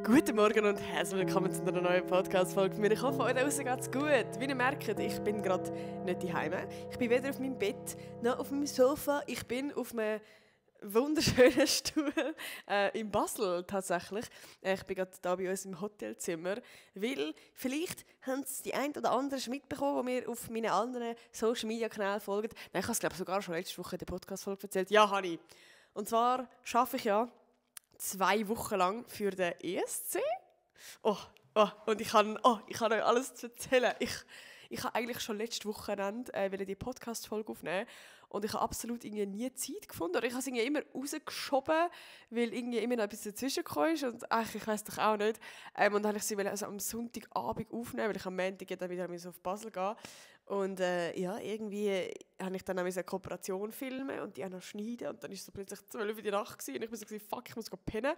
Guten Morgen und herzlich willkommen zu einer neuen Podcast-Folge von mir. Ich hoffe, euch draussen geht's gut. Wie ihr merkt, ich bin gerade nicht daheim. Ich bin weder auf meinem Bett noch auf meinem Sofa. Ich bin auf einem wunderschönen Stuhl in Basel tatsächlich. Ich bin gerade hier bei uns im Hotelzimmer, weil vielleicht haben es die ein oder anderen schon mitbekommen, die mir auf meinen anderen Social-Media-Kanälen folgen. Nein, ich habe es glaube sogar schon letzte Woche in der Podcast-Folge erzählt. Ja, habe ich. Und zwar arbeite ich ja 2 Wochen lang für den ESC. Und ich kann euch alles zu erzählen. Ich habe eigentlich schon letztes Wochenende die Podcast-Folge aufnehmen und ich habe absolut irgendwie nie Zeit gefunden. Oder ich habe es irgendwie immer rausgeschoben, weil irgendwie immer noch etwas dazwischen gekommen ist und ich weiss doch auch nicht. Und dann habe ich sie also am Sonntagabend aufnehmen, weil ich am Montag dann wieder auf Basel gehen. Und irgendwie habe ich dann auch eine Kooperation filmen und die auch noch schneiden und dann war es so plötzlich 12 Uhr in der Nacht gewesen, und ich war so, fuck, ich muss pennen.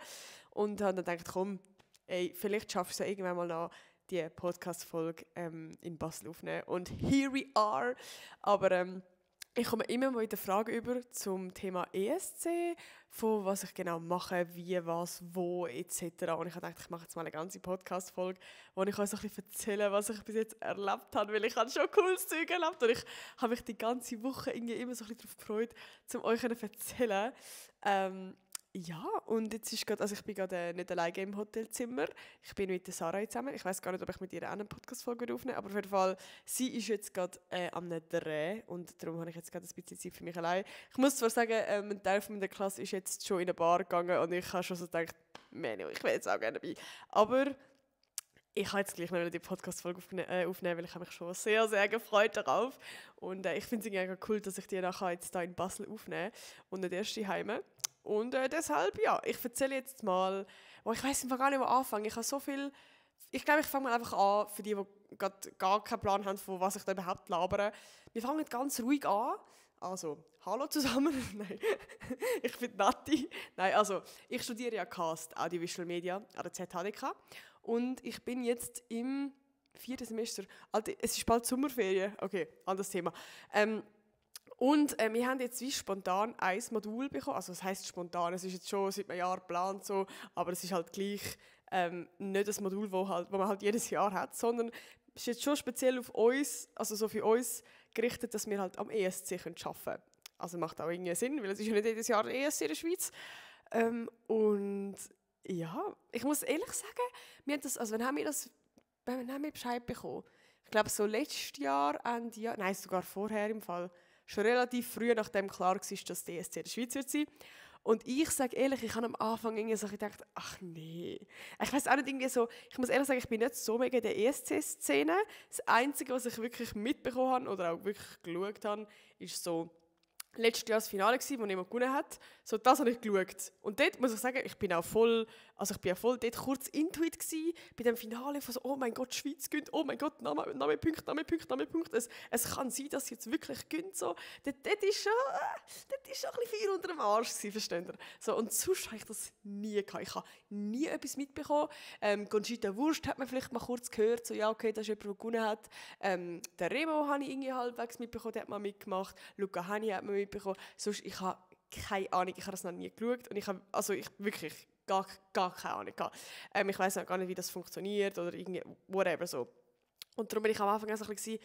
Und habe dann gedacht, komm, vielleicht schaffst du es ja irgendwann mal noch, die Podcast-Folge in Basel aufnehmen. Und here we are. Aber ich komme immer mal wieder Fragen über zum Thema ESC, von was ich genau mache, wie, was, wo etc. Und ich habe gedacht, ich mache jetzt mal eine ganze Podcast-Folge, wo ich euch so ein bisschen erzähle, was ich bis jetzt erlebt habe, weil ich habe schon cooles Zeug erlebt und ich habe mich die ganze Woche irgendwie immer so ein bisschen darauf gefreut, um euch zu erzählen. Ja, und jetzt ist grad, also ich bin gerade nicht alleine im Hotelzimmer. Ich bin mit der Sarah zusammen. Ich weiß gar nicht, ob ich mit ihr auch eine Podcast-Folge aufnehme, aber auf jeden Fall, sie ist jetzt gerade am Dreh und darum habe ich jetzt gerade ein bisschen Zeit für mich allein. Ich muss zwar sagen, ein Teil von meiner Klasse ist jetzt schon in eine Bar gegangen und ich habe schon so gedacht, Menno, ich will jetzt auch gerne dabei. Aber ich habe jetzt gleich noch die Podcast-Folge aufnehmen, weil ich habe mich schon sehr, sehr gefreut darauf. Und ich finde es irgendwie cool, dass ich die nachher jetzt hier in Basel aufnehme und nicht erst daheim. Und deshalb, ja, ich erzähle jetzt mal, ich weiß gar nicht, wo anfangen. Ich habe so viel, ich glaube, ich fange mal einfach an, für die gar keinen Plan haben, von was ich da überhaupt labere. Wir fangen ganz ruhig an. Also, hallo zusammen. Nein, ich bin Nati. Nein, also, ich studiere ja Cast, Audiovisual Media an der ZHDK. Und ich bin jetzt im 4. Semester. Alter, es ist bald Sommerferien. Okay, anderes Thema. Wir haben jetzt wie spontan ein Modul bekommen. Also es heisst spontan, es ist jetzt schon seit einem Jahr geplant so, aber es ist halt gleich nicht das Modul, wo man halt jedes Jahr hat, sondern es ist jetzt schon speziell auf uns, also so für uns gerichtet, dass wir halt am ESC arbeiten können. Also macht auch irgendwie Sinn, weil es ist ja nicht jedes Jahr der ESC in der Schweiz. Und ja, ich muss ehrlich sagen, wann haben wir Bescheid bekommen? Ich glaube so letztes Jahr, Ende Jahr, nein, sogar vorher im Fall. Schon relativ früh, nachdem klar war, dass die ESC in der Schweiz wird sein. Und ich sage ehrlich, ich habe am Anfang irgendwie so gedacht, ach nee. Ich weiß auch nicht, irgendwie so, ich muss ehrlich sagen, ich bin nicht so mega in der ESC-Szene. Das Einzige, was ich wirklich mitbekommen habe oder auch wirklich geschaut habe, ist so letztes Jahr das Finale gewesen, wo niemand gewonnen hat. So, das habe ich geschaut. Und dort muss ich sagen, ich bin ja voll dort kurz intuit gewesen, bei dem Finale von so, oh mein Gott, die Schweiz gönnt, oh mein Gott, Name Punkt. Es kann sein, dass sie jetzt wirklich gönnt. So. Dort ist schon ein bisschen viel unter dem Arsch gewesen, versteht ihr? So, und sonst habe ich das nie gehabt. Ich habe nie etwas mitbekommen. Conchita Wurst hat man vielleicht mal kurz gehört, so, ja, okay, das ist jemand, der gewonnen hat. Der Remo habe ich irgendwie halbwegs mitbekommen, der hat mal mitgemacht. Luca Hani hat man mitbekommen. Sonst, ich habe keine Ahnung, ich habe das noch nie geschaut und ich wirklich gar keine Ahnung gehabt. Ich weiss auch gar nicht, wie das funktioniert oder irgendwie whatever so. Und darum bin ich am Anfang auch so ein bisschen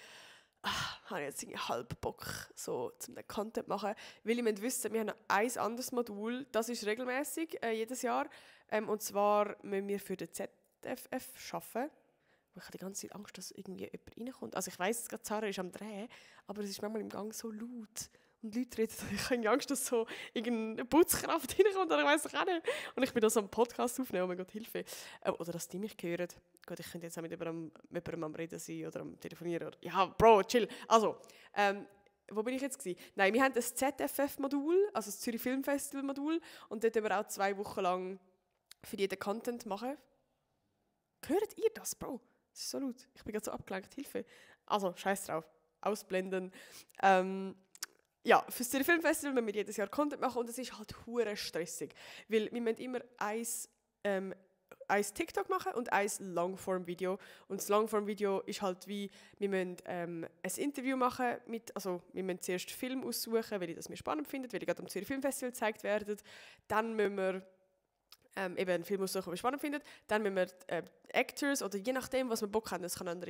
habe ich jetzt irgendwie halb Bock, so zum den Content machen, weil ich wissen, wir haben noch ein anderes Modul, das ist regelmäßig jedes Jahr, und zwar müssen wir für den ZFF arbeiten. Ich habe die ganze Zeit Angst, dass irgendwie jemand reinkommt. Also ich weiss, dass Zara ist am Drehen, aber es ist manchmal im Gang so laut. Und Leute reden, ich habe Angst, dass so irgendeine Putzkraft reinkommt, oder ich weiss doch auch nicht. Und ich bin da so einen Podcast aufnehmen, oh mein Gott, Hilfe. Oder dass die mich hören. Gut, ich könnte jetzt auch mit jemandem am Reden sein oder am Telefonieren. Oder, ja, Bro, chill. Also, wo bin ich jetzt gewesen? Nein, wir haben das ZFF-Modul, also das Zürich Film Festival-Modul. Und dort haben wir auch 2 Wochen lang für jeden Content machen. Hört ihr das, Bro? Das ist so laut. Ich bin gerade so abgelenkt. Hilfe. Also, scheiß drauf. Ausblenden. Ja, für das Zürich Film Festival müssen wir jedes Jahr Content machen und es ist halt hure stressig. Weil wir müssen immer ein TikTok machen und ein Longform-Video. Und das Longform-Video ist halt wie, wir müssen ein Interview machen wir müssen zuerst Film aussuchen, weil ich das mir spannend finde, weil die gerade am Zürich Film Festival gezeigt werden. Dann müssen wir eben einen Film aussuchen, den wir spannend findet. Dann müssen wir Actors oder je nachdem, was wir Bock haben, es kann ein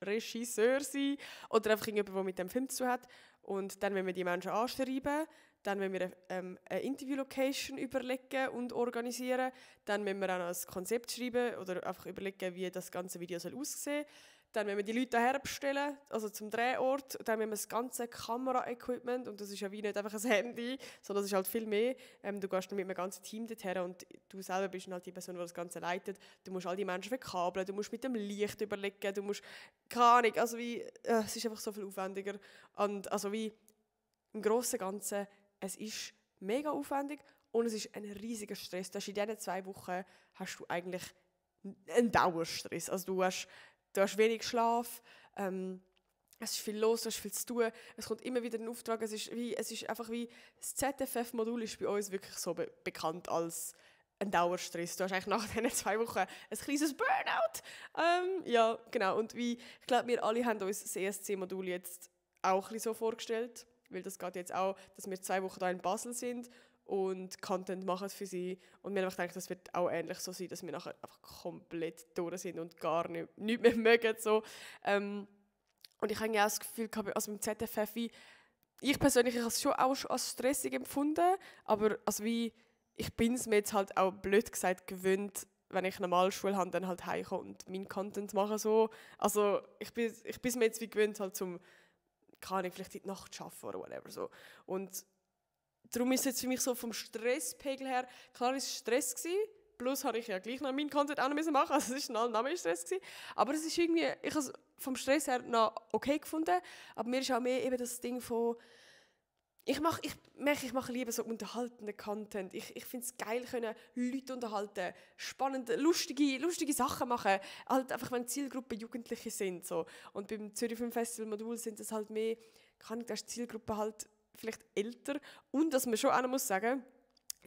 Regisseur sein oder einfach irgendjemand, der mit dem Film zu tun hat. Und dann müssen wir die Menschen anschreiben. Dann müssen wir eine Interview-Location überlegen und organisieren. Dann müssen wir auch noch ein Konzept schreiben oder einfach überlegen, wie das ganze Video aussehen soll. Dann müssen wir die Leute hierher bestellen, also zum Drehort. Dann müssen wir das ganze Kamera-Equipment, und das ist ja wie nicht einfach ein Handy, sondern das ist halt viel mehr. Du gehst dann mit einem ganzen Team dorthin und du selber bist dann halt die Person, die das Ganze leitet. Du musst all die Menschen verkabeln, du musst mit dem Licht überlegen, du musst, keine Ahnung, also wie, es ist einfach so viel aufwendiger. Und also wie im Grossen und Ganzen, es ist mega aufwendig und es ist ein riesiger Stress. Du hast in diesen 2 Wochen hast du eigentlich einen Dauerstress. Also du hast wenig Schlaf, es ist viel los, du hast viel zu tun, es kommt immer wieder ein Auftrag, es ist einfach wie, das ZFF-Modul ist bei uns wirklich so bekannt als ein Dauerstress. Du hast eigentlich nach diesen 2 Wochen ein kleines Burnout. Ja, genau, und ich glaube, wir alle haben uns das ESC-Modul jetzt auch ein bisschen so vorgestellt, weil das geht jetzt auch, dass wir 2 Wochen da in Basel sind und Content machen für sie. Und wir haben gedacht, das wird auch ähnlich so sein, dass wir nachher einfach komplett durch sind und gar nichts mehr mögen. So. Und ich habe ja auch das Gefühl, also beim ZFF, ich persönlich habe es schon auch als stressig empfunden, aber also ich bin es mir jetzt halt auch blöd gesagt gewöhnt, wenn ich Normalschule habe, dann halt heimkomme und meinen Content mache. So. Also ich bin es mir jetzt wie gewöhnt, halt zum, keine Ahnung, vielleicht in die Nacht arbeiten oder whatever. So. Und darum ist es jetzt für mich so vom Stresspegel her, klar war es Stress gewesen, plus habe ich ja gleich noch meinen Content auch noch machen, also es war noch mehr Stress gewesen. Aber es ist irgendwie, ich habe es vom Stress her noch okay gefunden, aber mir ist auch mehr eben das Ding von, ich mache lieber so unterhaltenden Content. Ich finde es geil, können Leute unterhalten, spannende, lustige Sachen machen, halt einfach, wenn die Zielgruppe Jugendliche sind. So. Und beim Zürich Film Festival Modul sind es halt mehr, da ist die Zielgruppe halt vielleicht älter. Und was man schon auch noch muss sagen,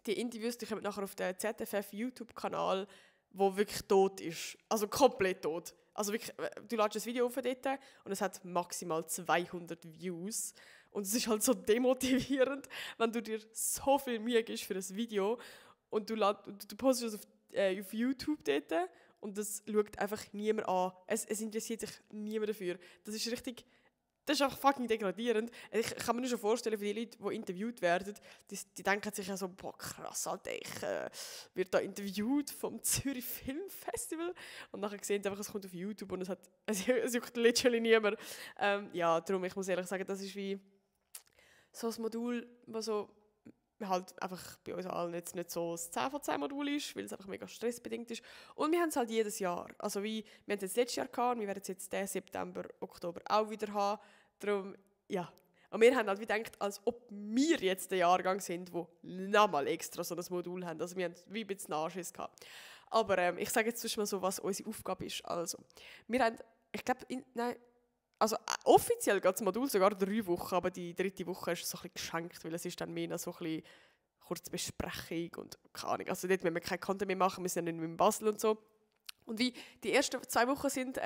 die Interviews, die kommen nachher auf den ZFF YouTube-Kanal, wo wirklich tot ist. Also komplett tot. Also wirklich, du lädst das Video auf dort und es hat maximal 200 Views. Und es ist halt so demotivierend, wenn du dir so viel Mühe gibst für das Video und du postest es auf YouTube dort und das schaut einfach niemand an. Es interessiert sich niemand dafür. Das ist einfach fucking degradierend. Ich kann mir nur schon vorstellen, für die Leute, die interviewt werden, die denken sich ja so, boah krass, Alter, ich werde da interviewt vom Zürich Film Festival und nachher sehen sie einfach, es kommt auf YouTube und es juckt literally niemand. Ja, darum, ich muss ehrlich sagen, das ist wie so ein Modul, das so halt einfach bei uns allen jetzt nicht so das 10 von 10 Modul ist, weil es einfach mega stressbedingt ist. Und wir haben es halt jedes Jahr. Also wir haben es jetzt letztes Jahr gehabt, wir werden es jetzt diesen September, Oktober auch wieder haben. Darum, ja. Und wir haben halt wie gedacht, als ob wir jetzt der Jahrgang sind, der nochmal extra so ein Modul haben. Also wir haben wie ein bisschen Nachschiss gehabt. Aber ich sage jetzt zuerst mal so, was unsere Aufgabe ist. Also, wir haben, ich glaube, also offiziell geht das Modul sogar 3 Wochen, aber die 3. Woche ist so ein bisschen geschenkt, weil es ist dann mehr so ein bisschen kurze Besprechung und keine Ahnung. Also dort, wenn wir kein Content mehr machen, wir sind ja nicht mehr in Basel und so. Und wie die ersten 2 Wochen sind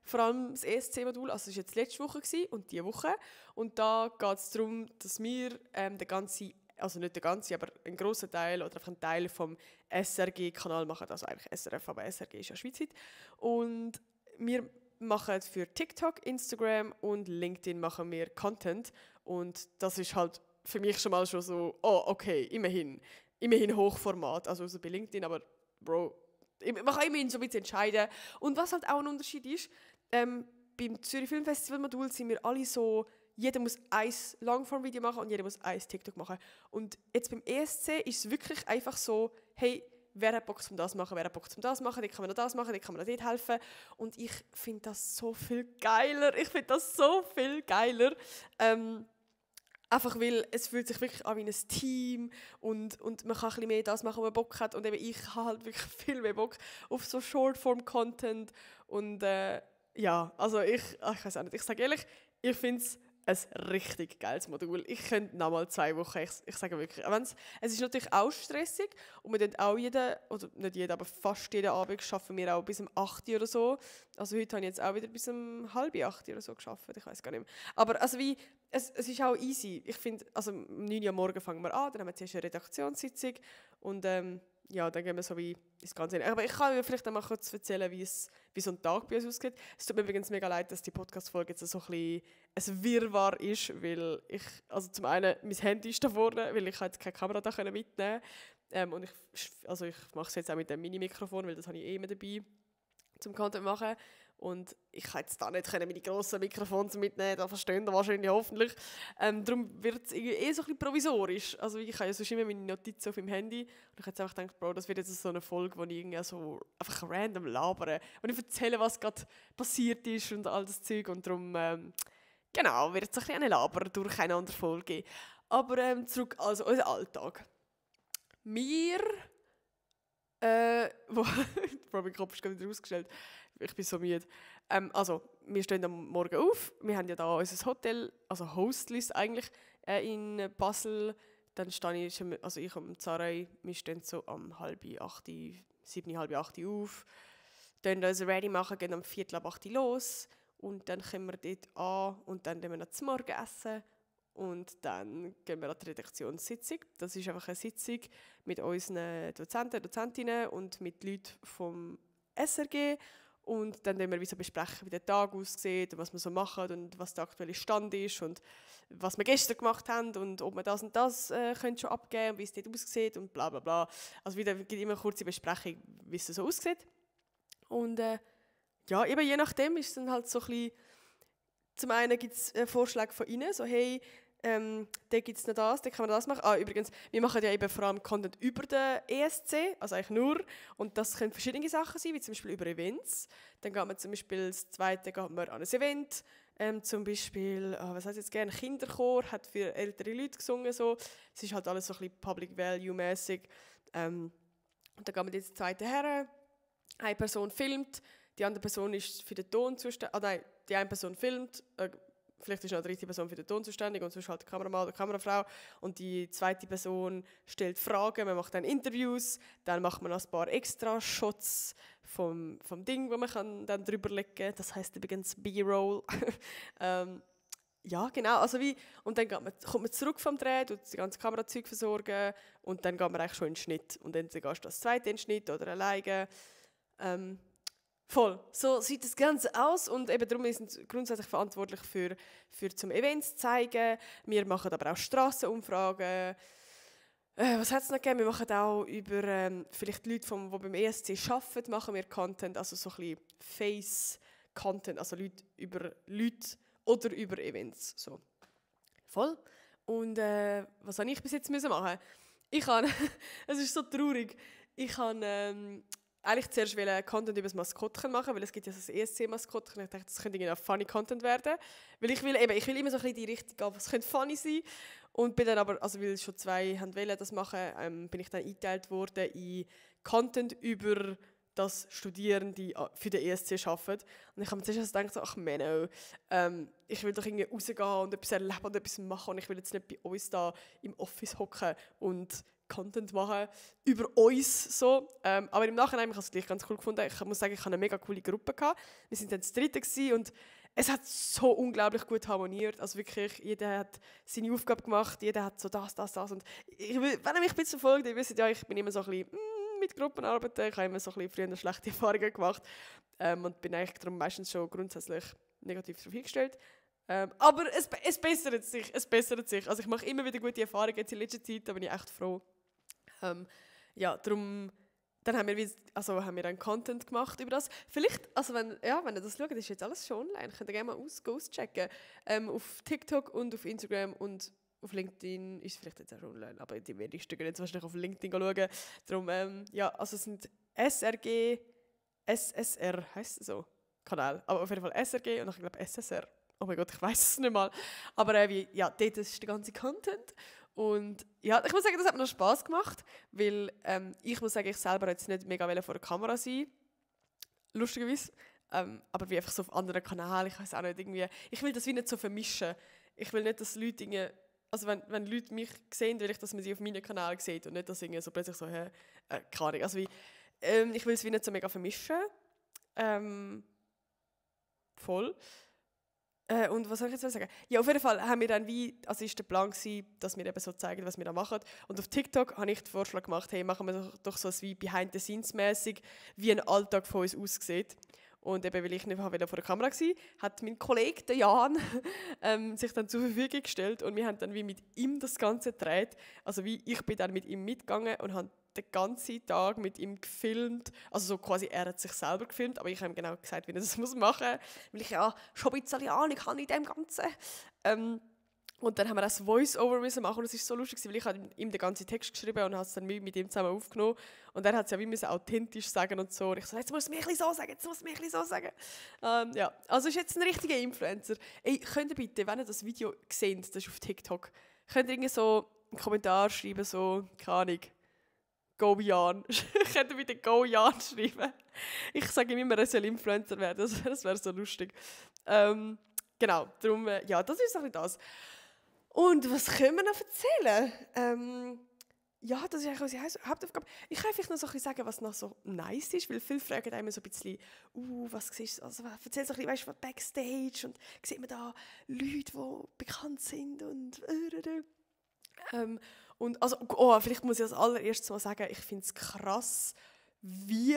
vor allem das ESC-Modul, also es war jetzt letzte Woche und diese Woche. Und da geht es darum, dass wir den ganzen, also nicht den ganzen, aber einen grossen Teil oder einfach einen Teil vom SRG-Kanal machen, also eigentlich SRF, aber SRG ist ja schweizweit. Und wir machen für TikTok, Instagram und LinkedIn machen wir Content und das ist halt für mich schon mal so, oh okay, immerhin Hochformat, also bei LinkedIn, aber Bro, man kann immerhin so ein bisschen entscheiden. Und was halt auch ein Unterschied ist, beim Zürich Film Festival Modul sind wir alle so, jeder muss ein Longform-Video machen und jeder muss ein TikTok machen. Und jetzt beim ESC ist es wirklich einfach so, hey, wer hat Bock zum das machen, wer hat Bock zum das machen, dann kann man noch das machen, dann kann man noch dort helfen. Und ich finde das so viel geiler. Einfach weil es fühlt sich wirklich an wie ein Team und man kann ein bisschen mehr das machen, was man Bock hat. Und eben ich habe halt wirklich viel mehr Bock auf so Shortform-Content. Und ja, also ich weiß auch nicht, ich sage ehrlich, ich finde es ein richtig geiles Modul. Ich könnte noch mal 2 Wochen, ich sage wirklich. Es ist natürlich auch stressig und wir tun auch oder nicht jeden, aber fast jeden Abend schaffen wir auch bis um 8 Uhr oder so. Also heute habe ich jetzt auch wieder bis um 7:30 oder so geschafft, ich weiß gar nicht mehr. Aber also es ist auch easy. Ich finde, also um 9 Uhr morgen fangen wir an, dann haben wir zuerst eine Redaktionssitzung und ja, dann gehen wir so wie ins Ganze hin. Aber ich kann vielleicht einmal kurz erzählen, wie so ein Tag bei uns aussieht. Es tut mir übrigens mega leid, dass die Podcast-Folge jetzt so ein Wirrwarr ist, weil also zum einen, mein Handy ist da vorne, weil ich jetzt keine Kamera da mitnehmen konnte. Und ich mache es jetzt auch mit dem Mini-Mikrofon, weil das habe ich immer dabei zum Content machen. Und ich kann jetzt da nicht meine grossen Mikrofone mitnehmen, da verstehen wir wahrscheinlich hoffentlich. Darum wird es so ein bisschen provisorisch. Also ich habe ja sonst immer meine Notizen auf dem Handy und ich habe jetzt einfach gedacht, Bro, das wird jetzt so eine Folge, wo ich irgendwie so einfach random labere und ich erzähle, was gerade passiert ist und all das Zeug und darum, genau, wird es ein bisschen eine Laber durch eine andere Folge geben. Aber zurück, also unser Alltag. Wir, Bro, mein Kopf ist gerade wieder ausgestellt. Ich bin so müde. Also, wir stehen am Morgen auf. Wir haben ja da unser Hotel, also Hostlis eigentlich, in Basel. Dann stehe ich, also ich und Zaray, wir stehen so um 7:30, 7:30 auf. Dann uns ready machen, gehen um 7:45 los. Und dann kommen wir dort an und dann gehen wir noch zum Morgen essen. Und dann gehen wir an die Redaktionssitzung. Das ist einfach eine Sitzung mit unseren Dozenten, Dozentinnen und mit Leuten vom SRG. Und dann wir so besprechen, wie der Tag aussieht und was wir so machen und was der aktuelle Stand ist und was wir gestern gemacht haben und ob wir das und das können schon abgeben und wie es dort aussieht und bla bla bla. Also wieder gibt immer eine kurze Besprechung, wie es so aussieht. Und ja, eben je nachdem ist es dann halt so ein bisschen, zum einen gibt es Vorschläge von ihnen, so hey, da gibt es noch das, da kann man das machen. Ah, übrigens, wir machen ja eben vor allem Content über den ESC, also eigentlich nur. Und das können verschiedene Sachen sein, wie zum Beispiel über Events. Dann geht man zum Beispiel, das zweite geht man an ein Event. Zum Beispiel, was heißt jetzt gerne, Kinderchor hat für ältere Leute gesungen. So. Es ist halt alles so ein bisschen Public Value-mäßig. Und dann geht man jetzt das zweite her. Eine Person filmt, die andere Person ist für den Ton zuständig. Nein, die eine Person filmt, vielleicht ist noch eine dritte Person für den Ton zuständig und sonst halt der Kameramann oder die Kamerafrau. Und die zweite Person stellt Fragen, man macht dann Interviews, dann macht man noch ein paar Extra-Shots vom Ding, wo man dann drüber legen kann. Das heisst übrigens B-Roll. Ja, genau. Also und dann kommt man zurück vom Dreh, tut die ganze Kamerazeug versorgen und dann geht man eigentlich schon in den Schnitt. Und dann gehst du als Zweite in den Schnitt oder alleine. Voll. So sieht das Ganze aus und eben darum sind wir grundsätzlich verantwortlich für zum Events zeigen. Wir machen aber auch Strassenumfragen. Was hat es noch gegeben? Wir machen auch über vielleicht Leute, die beim ESC arbeiten, machen wir Content, also so ein bisschen Face-Content, also über Leute oder über Events. So. Voll. Und was habe ich bis jetzt machen müssen? Es ist so traurig, ich habe eigentlich zuerst Content über das Maskottchen machen, weil es gibt ja so das ESC-Maskottchen. Ich dachte, das könnte irgendwie funny Content werden. Weil ich will immer so ein bisschen die Richtung gehen, was könnte funny sein. Und bin dann aber, also weil schon zwei haben wollen das machen, bin ich dann eingeteilt worden in Content über das Studierende für den ESC arbeiten. Und ich habe mir zuerst gedacht, ach Menno, ich will doch irgendwie rausgehen und etwas erleben und etwas machen und ich will jetzt nicht bei uns da im Office hocken und Content machen über uns so. Aber im Nachhinein habe ich es gleich ganz cool gefunden. Ich muss sagen, ich hatte eine mega coole Gruppe gehabt. Wir waren dann das dritte und es hat so unglaublich gut harmoniert. Also wirklich, jeder hat seine Aufgabe gemacht, jeder hat so das. Und wenn ihr mich ein bisschen verfolgt, ihr wisst ja, ich bin immer so ein bisschen mit Gruppenarbeiten. Ich habe immer so ein bisschen früher schlechte Erfahrungen gemacht und bin eigentlich darum meistens schon grundsätzlich negativ darauf eingestellt. Aber es bessert sich. Also ich mache immer wieder gute Erfahrungen jetzt in letzter Zeit, da bin ich echt froh. Ja, darum, dann haben wir dann Content gemacht über das. Vielleicht, also wenn ihr das schaut, ist jetzt alles schon online, könnt ihr gerne mal auschecken. Auf TikTok und auf Instagram und auf LinkedIn ist es vielleicht jetzt auch schon online, aber die wenigsten gehen jetzt wahrscheinlich auf LinkedIn schauen. Darum, ja, also es sind SRG, SSR, heisst es so, Kanal, aber auf jeden Fall SRG und ich glaube SSR. Oh mein Gott, ich weiß es nicht mal. Aber ja, dort ist der ganze Content. Und ja, ich muss sagen, das hat mir noch Spass gemacht, weil ich muss sagen, ich selber jetzt nicht mega vor der Kamera sein, lustigerweise, aber wie einfach so auf anderen Kanälen, ich weiß auch nicht, irgendwie, ich will das wie nicht so vermischen. Ich will nicht, dass Leute irgendwie, also wenn Leute mich sehen, will ich, dass man sie auf meinen Kanal sieht und nicht, dass irgendwie so plötzlich so, keine Ahnung, also wie, ich will es wie nicht so mega vermischen, voll. Und was soll ich jetzt sagen? Ja, auf jeden Fall haben wir dann also ist der Plan gewesen, dass wir eben so zeigen, was wir da machen. Und auf TikTok habe ich den Vorschlag gemacht, hey, machen wir doch so wie Behind-the-Scenes-mäßig, wie ein Alltag von uns aussieht. Und eben, weil ich nicht wieder vor der Kamera war, hat mein Kollege, der Jan, sich dann zur Verfügung gestellt und wir haben dann wie mit ihm das Ganze gedreht. Also wie ich bin dann mit ihm mitgegangen und habe den ganzen Tag mit ihm gefilmt. Also so quasi, er hat sich selber gefilmt, aber ich habe ihm genau gesagt, wie er das machen muss, weil ich ja schon ein bisschen Ahnung habe in dem Ganzen. Und dann haben wir das Voice-Over machen und es war so lustig, weil ich ihm den ganzen Text geschrieben und habe es dann mit ihm zusammen aufgenommen. Und er hat es ja wie authentisch sagen und so. Und ich so, jetzt muss ich mich ein bisschen so sagen, jetzt muss ich mich ein bisschen so sagen. Ja, also ist jetzt ein richtiger Influencer. Ey, könnt ihr bitte, wenn ihr das Video seht, das ist auf TikTok, könnt ihr irgendwie so einen Kommentar schreiben, so, keine Ahnung, Go Jan. Könnt ihr bitte Go Jan schreiben? Ich sage ihm immer, er soll Influencer werden, das wäre so lustig. Genau, darum, ja, das ist auch das. Und was können wir noch erzählen? Ja, das ist eigentlich unsere Hauptaufgabe. Ich kann vielleicht noch so ein bisschen sagen, was noch so nice ist, weil viele fragen immer so ein bisschen, was siehst du, also erzähl so ein bisschen, weißt du, was Backstage und sieht man da Leute, die bekannt sind und also, vielleicht muss ich als allererstes mal sagen, ich finde es krass, wie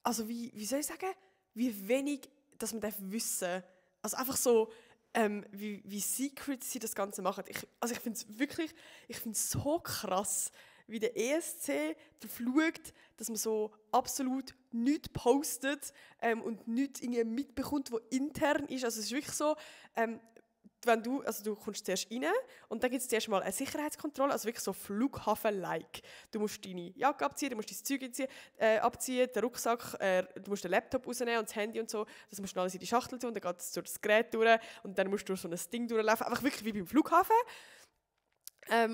soll ich sagen, wie wenig, dass man wissen darf. Also einfach so, wie secret sie das Ganze machen. Ich finde es wirklich, so krass, wie der ESC darauf schaut, dass man so absolut nichts postet und nichts irgendwie mitbekommt, was intern ist. Also es ist wirklich so, du kommst zuerst rein und dann gibt es zuerst mal eine Sicherheitskontrolle, also wirklich so Flughafen-like. Du musst deine Jacke abziehen, du musst dein Zeug abziehen, den Rucksack, du musst den Laptop rausnehmen und das Handy und so, das musst du alles in die Schachtel tun, dann geht es durch das Gerät durch und dann musst du durch so ein Ding durchlaufen, einfach wirklich wie beim Flughafen.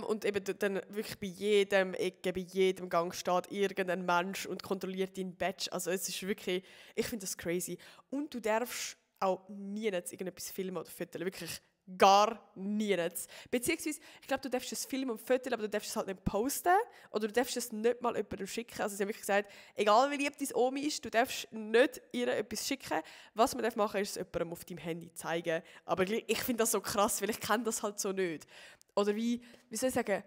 Und eben dann wirklich bei jedem Ecke, bei jedem Gang steht irgendein Mensch und kontrolliert dein Badge. Also es ist wirklich, ich finde das crazy. Und du darfst auch nie irgendetwas filmen oder fotografieren, wirklich gar nie. Beziehungsweise, ich glaube, du darfst es filmen und fotografieren, aber du darfst es halt nicht posten oder du darfst es nicht mal jemandem schicken. Also sie haben wirklich gesagt, egal wie lieb deine Omi ist, du darfst nicht ihr etwas schicken. Was man machen darf, ist es jemandem auf deinem Handy zeigen. Aber ich finde das so krass, weil ich kenne das halt so nicht. Oder wie soll ich sagen,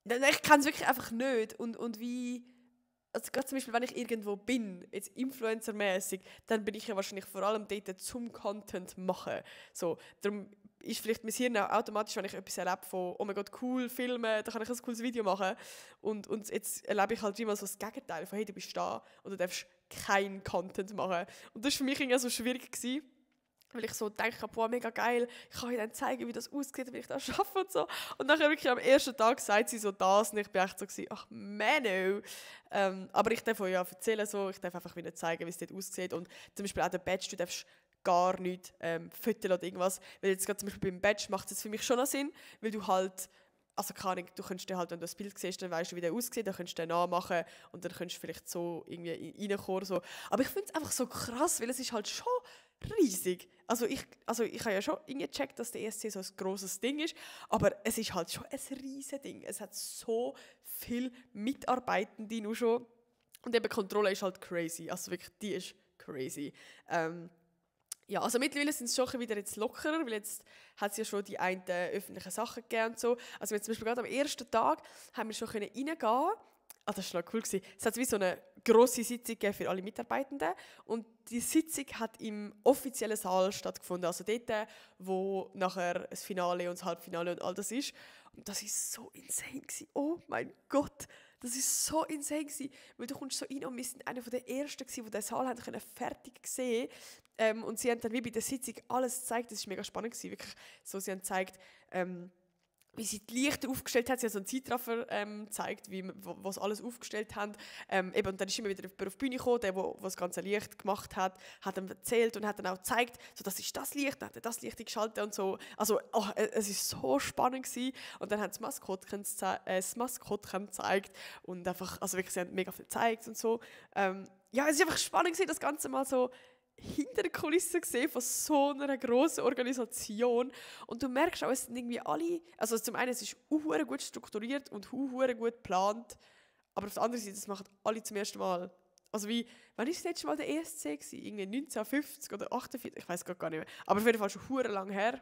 ich kenne es wirklich einfach nicht und wie... Also gerade zum Beispiel, wenn ich irgendwo bin, jetzt influencermäßig, dann bin ich ja wahrscheinlich vor allem dort zum Content machen. So, darum ist vielleicht mein Hirn auch automatisch, wenn ich etwas erlebe von «Oh mein Gott, cool, filmen, da kann ich ein cooles Video machen». Und jetzt erlebe ich halt immer so das Gegenteil von «Hey, du bist da und du darfst keinen Content machen». Und das war für mich irgendwie so schwierig gewesen, weil ich so denke, boah, mega geil, ich kann euch dann zeigen, wie das aussieht, wie ich das schaffe und so. Und nachher wirklich am ersten Tag sagt sie so das und ich bin echt so gewesen, ach Menno. Aber ich darf euch ja erzählen, so, ich darf einfach wieder zeigen, wie es dort aussieht. Und zum Beispiel auch der Badge, du darfst gar nichts füttern oder irgendwas. Weil jetzt gerade zum Beispiel beim Badge macht es für mich schon noch Sinn, weil du halt, also keine Ahnung, du könntest halt, wenn du das Bild siehst, dann weißt du, wie der aussieht, dann könntest du den nachmachen und dann könntest du vielleicht so irgendwie reinkommen. So. Aber ich finde es einfach so krass, weil es ist halt schon riesig. Also ich habe ja schon irgendwie gecheckt, dass der ESC so ein grosses Ding ist, aber es ist halt schon ein riesiges Ding. Es hat so viele Mitarbeitende nur schon und eben die Kontrolle ist halt crazy. Also wirklich, die ist crazy. Ja, also mittlerweile sind es schon wieder jetzt lockerer, weil jetzt hat es ja schon die einen öffentlichen Sachen gegeben und so. Also zum Beispiel gerade am ersten Tag haben wir schon reingehen können. Ah, das war noch cool. Es hat wie so eine grosse Sitzung für alle Mitarbeitenden und die Sitzung hat im offiziellen Saal stattgefunden, also dort, wo nachher das Finale und das Halbfinale und all das ist. Und das war so insane gewesen. Oh mein Gott, das war so insane gewesen, weil du kommst so rein und wir sind einer der Ersten gewesen, die den Saal haben können fertig sehen. Und sie haben dann wie bei der Sitzung alles gezeigt, das war mega spannend gewesen, wirklich. So, sie haben gezeigt, wie sie die Lichter aufgestellt hat. Sie hat so einen Zeitraffer gezeigt, was alles aufgestellt haben. Und dann ist immer wieder jemand auf die Bühne gekommen, der das ganze Licht gemacht hat, hat ihm erzählt und hat dann auch gezeigt, so, das ist das Licht, dann hat er das Licht geschaltet und so. Also, es war so spannend gewesen. Und dann hat das Maskottchen gezeigt und einfach, also wirklich, sie haben mega viel gezeigt und so. Ja, es war einfach spannend gewesen, das Ganze mal so hinter der Kulisse gesehen von so einer grossen Organisation und du merkst auch, es sind irgendwie alle, also zum einen es ist hure gut strukturiert und hure gut geplant, aber auf der anderen Seite, das machen alle zum ersten Mal. Also wie, wann war das letzte Mal der ESC gewesen? Irgendwie 1950 oder 48, ich weiß gar nicht mehr. Aber auf jeden Fall schon hure lang her.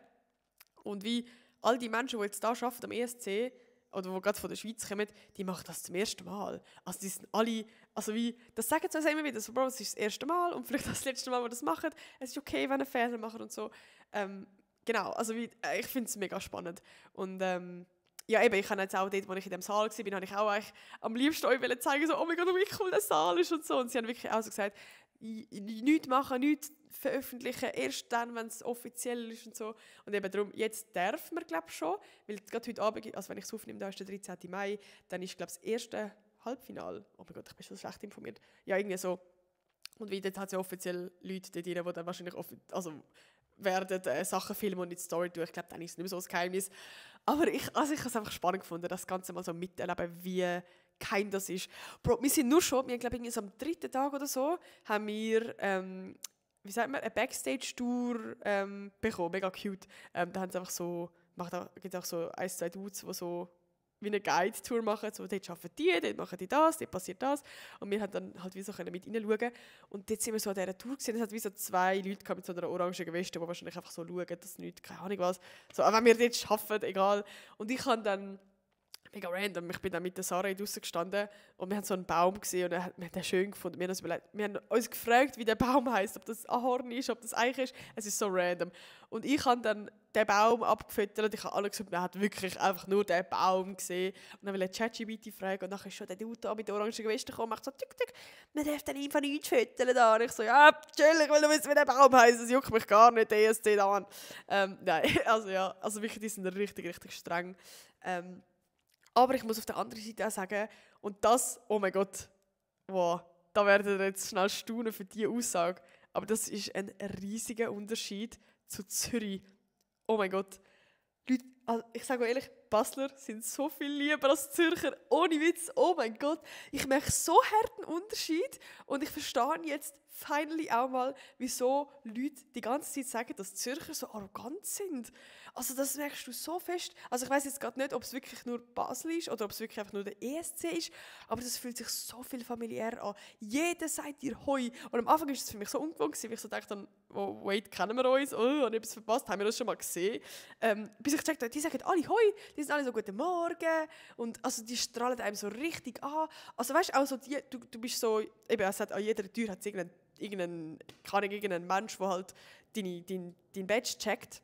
Und wie all die Menschen, die jetzt da arbeiten am ESC, oder die gerade von der Schweiz kommen, die machen das zum ersten Mal. Also die sind alle, also wie, das sagen sie uns immer wieder, so, Bro, es ist das erste Mal und vielleicht das letzte Mal, wo das machen. Es ist okay, wenn ihr Fehler macht und so. Genau, also wie, ich finde es mega spannend. Und ja, eben, ich habe jetzt auch dort, wo ich in dem Saal war, habe ich auch eigentlich am liebsten euch zeigen, so, oh mein Gott, wie cool der Saal ist und so. Und sie haben wirklich auch so gesagt, nichts machen, nichts veröffentlichen, erst dann, wenn es offiziell ist und so. Und eben darum, jetzt darf man, glaube ich, schon, weil gerade heute Abend, also wenn ich es aufnehme, da ist der 13. Mai, dann ist, glaube ich, das erste Halbfinale. Oh mein Gott, ich bin schon schlecht informiert. Ja, irgendwie so. Und wie dort hat es ja offiziell Leute dort rein, die dann wahrscheinlich werden Sachen filmen und nicht die Story tun. Ich glaube, dann ist es nicht mehr so ein Geheimnis. Aber ich habe es einfach spannend gefunden, das Ganze mal so miterleben, wie kein das ist. Bro, wir sind nur schon, wir glaube ich, am 3. Tag oder so, haben wir, wie sagt man, eine Backstage-Tour bekommen, mega cute. Da haben sie einfach so, gibt es auch so 1, 2 Dudes, die so wie eine Guide-Tour machen, so, dort arbeiten die, dort machen die das, dort passiert das. Und wir haben dann halt wie so mit reinschauen. Und dort sind wir so an dieser Tour gesehen, es hat wie so 2 Leute mit so einer orangen Weste, die wahrscheinlich einfach so schauen, dass nicht, keine Ahnung was, so, auch wenn wir dort arbeiten, egal. Und ich habe dann, mega random, ich bin dann mit der Sarah draussen gestanden und wir haben so einen Baum gesehen und wir haben den schön gefunden. Wir haben uns gefragt, wie der Baum heisst, ob das Ahorn ist, ob das Eich ist. Es ist so random. Und ich habe dann den Baum abgefüttert. Ich habe alle gesagt, man hat wirklich einfach nur den Baum gesehen. Und dann will ich ChatGPT fragen und dann ist schon der Dude da mit der orangen Weste gekommen und macht so tick, tick, man darf dann einfach nichts füttern da. Und ich so, ja, chill, ich will nur wissen, wie der Baum heisst. Das juckt mich gar nicht, der ESC da an. Nein, also ja, also wirklich, die sind richtig, richtig streng. Aber ich muss auf der anderen Seite auch sagen, und das, oh mein Gott, wow, da werdet ihr jetzt schnell staunen für diese Aussage, aber das ist ein riesiger Unterschied zu Zürich. Oh mein Gott. Leute, also ich sage euch ehrlich, Basler sind so viel lieber als Zürcher. Ohne Witz, oh mein Gott. Ich merke so harten Unterschied und ich verstehe jetzt finally auch mal, wieso Leute die ganze Zeit sagen, dass Zürcher so arrogant sind. Also das merkst du so fest. Also ich weiß jetzt gerade nicht, ob es wirklich nur Basel ist oder ob es wirklich einfach nur der ESC ist, aber das fühlt sich so viel familiär an. Jeder sagt dir Hoi. Und am Anfang war es für mich so ungewohnt, weil ich so dachte, oh, wait, kennen wir uns? Oh, habe ich etwas verpasst? Haben wir das schon mal gesehen? Bis ich gecheckt habe, die sagen alle Hoi, die sind alle so «Guten Morgen» und also die strahlen einem so richtig an. Also weißt du, auch so du bist so, eben, es hat an jeder Tür hat irgendein Mensch, der halt dein Badge checkt.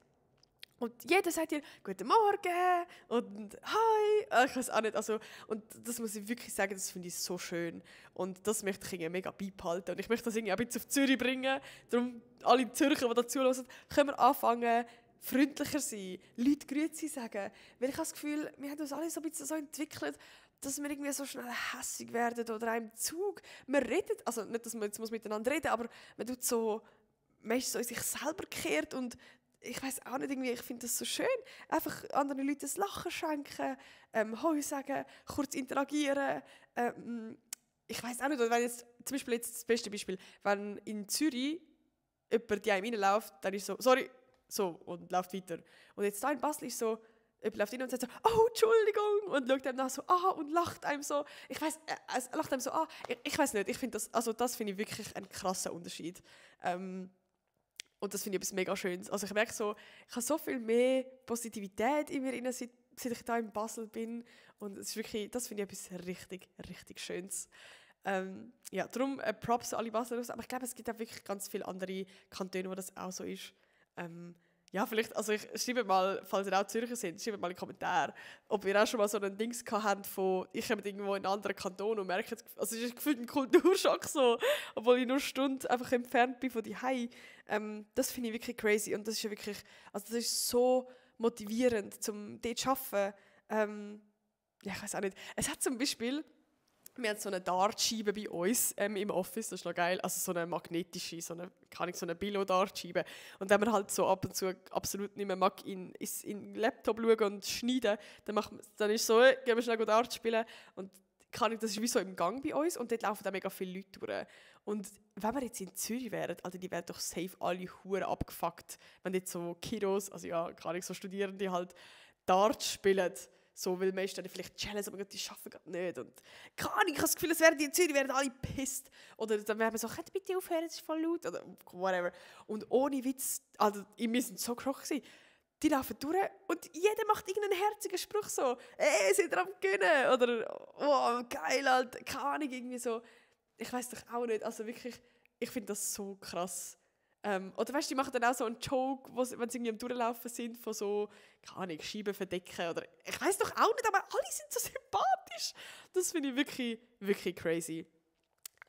Und jeder sagt dir «Guten Morgen» und «Hi». Ich weiß auch nicht, also, und das muss ich wirklich sagen, das finde ich so schön. Und das möchte ich irgendwie mega beibehalten. Und ich möchte das irgendwie auch ein bisschen auf Zürich bringen. Darum, alle Zürcher, die dazu hören, können wir anfangen, freundlicher sein, Leute Grüezi sagen. Weil ich habe das Gefühl, wir haben uns alle so ein bisschen so entwickelt, dass wir irgendwie so schnell hässig werden oder einem Zug. Man redet, also nicht, dass man jetzt miteinander reden muss, aber man tut so, man ist so in sich selber gekehrt und ich weiß auch nicht, irgendwie, ich finde das so schön. Einfach anderen Leuten ein Lachen schenken, Hoi sagen, kurz interagieren. Ich weiß auch nicht, wenn jetzt, zum Beispiel jetzt das beste Beispiel, wenn in Zürich jemand die einem reinläuft, dann ist so, sorry, so, und läuft weiter. Und jetzt da in Basel ist so, jemand läuft rein und sagt so, oh, Entschuldigung, und schaut einem nach so, und lacht einem so. Ich weiß, es lacht einem so, ich weiß nicht, ich finde das, also das finde ich wirklich einen krassen Unterschied. Und das finde ich etwas mega Schönes. Also ich merke so, ich habe so viel mehr Positivität in mir rein, seit ich da in Basel bin. Und es ist wirklich, das finde ich etwas richtig, richtig Schönes. Ja, darum Props an alle Basler. Aber ich glaube, es gibt auch wirklich ganz viele andere Kantone, wo das auch so ist. Ja, vielleicht, also schreibt mal, falls ihr auch Zürcher seid, schreibt mal in die Kommentare, ob ihr auch schon mal so ein Ding habt von, ich komme irgendwo in einen anderen Kanton und merke, also es ist gefühlt ein Kulturschock so, obwohl ich nur eine Stunde einfach entfernt bin von Hause. Das finde ich wirklich crazy und das ist ja wirklich, also das ist so motivierend, um dort zu arbeiten. Ja, ich weiß auch nicht. Es hat zum Beispiel, wir haben so eine Dartscheibe bei uns im Office, das ist noch geil, also so eine magnetische, so eine Billo-Dartscheibe. Und wenn man halt so ab und zu absolut nicht mehr mag, in den Laptop schauen und schneiden, dann ist so, gehen wir schnell Dart spielen und das ist wie so im Gang bei uns und dort laufen dann mega viele Leute durch. Und wenn wir jetzt in Zürich wären, also die wären doch safe alle Huren abgefuckt, wenn jetzt so Kiddos, also ja, so Studierende halt Dart spielen. So, weil man ist dann vielleicht jealous, aber die arbeiten gerade nicht. Und keine Ahnung, ich habe das Gefühl, es werden die in Zürich werden alle pisst. Oder dann werden wir so, könnt ihr bitte aufhören, es ist voll laut. Oder whatever. Und ohne Witz, also wir sind so geschockt. Die laufen durch und jeder macht irgendeinen herzigen Spruch so, sind ihr am Gönnen? Oder, oh, geil, Alter, keine Ahnung, irgendwie so. Ich weiss doch auch nicht, also wirklich, ich finde das so krass. Oder weißt du, die machen dann auch so einen Joke, wenn sie irgendwie am Durchlaufen sind, von so, keine Ahnung, Scheiben verdecken oder, ich weiss doch auch nicht, aber alle sind so sympathisch. Das finde ich wirklich, wirklich crazy.